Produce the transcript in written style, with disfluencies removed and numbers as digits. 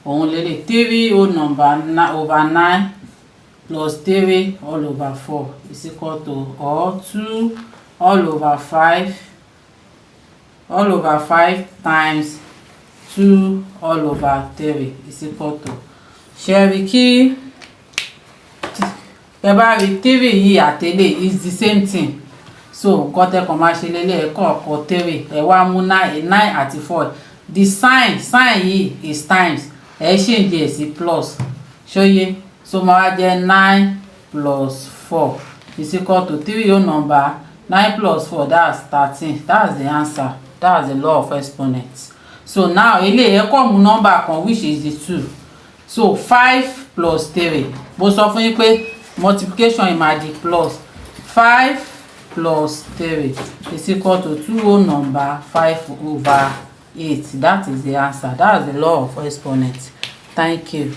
Òun lélẹ̀, three whole number over nine plus three all over four is equal to, or two all over five, all over five times two all over three is equal to. Ṣe rí kí ẹ bá rí three yìí àtẹlẹ is the same thing. So nǹkan tẹ́ kàn máa ṣe lélẹ̀, ẹ kàn kọ three, ẹ wá mú nine, nine àti four. The sign yìí is times, ẹ change ẹ̀ sí plus. Ṣóyé? So máa wá jẹ́ nine plus four is equal to three whole number nine plus four, that's 13. That's the answer. That's the law of exponents. So now eléyìí, ẹ kàn mú nọ́mbà kan, which is the two. So five plus three, mo sọ fún yín pé multiplication yìí máa di plus. Five plus three is equal to two whole number five over eight. That is the answer. That's the law of exponents. Thank you.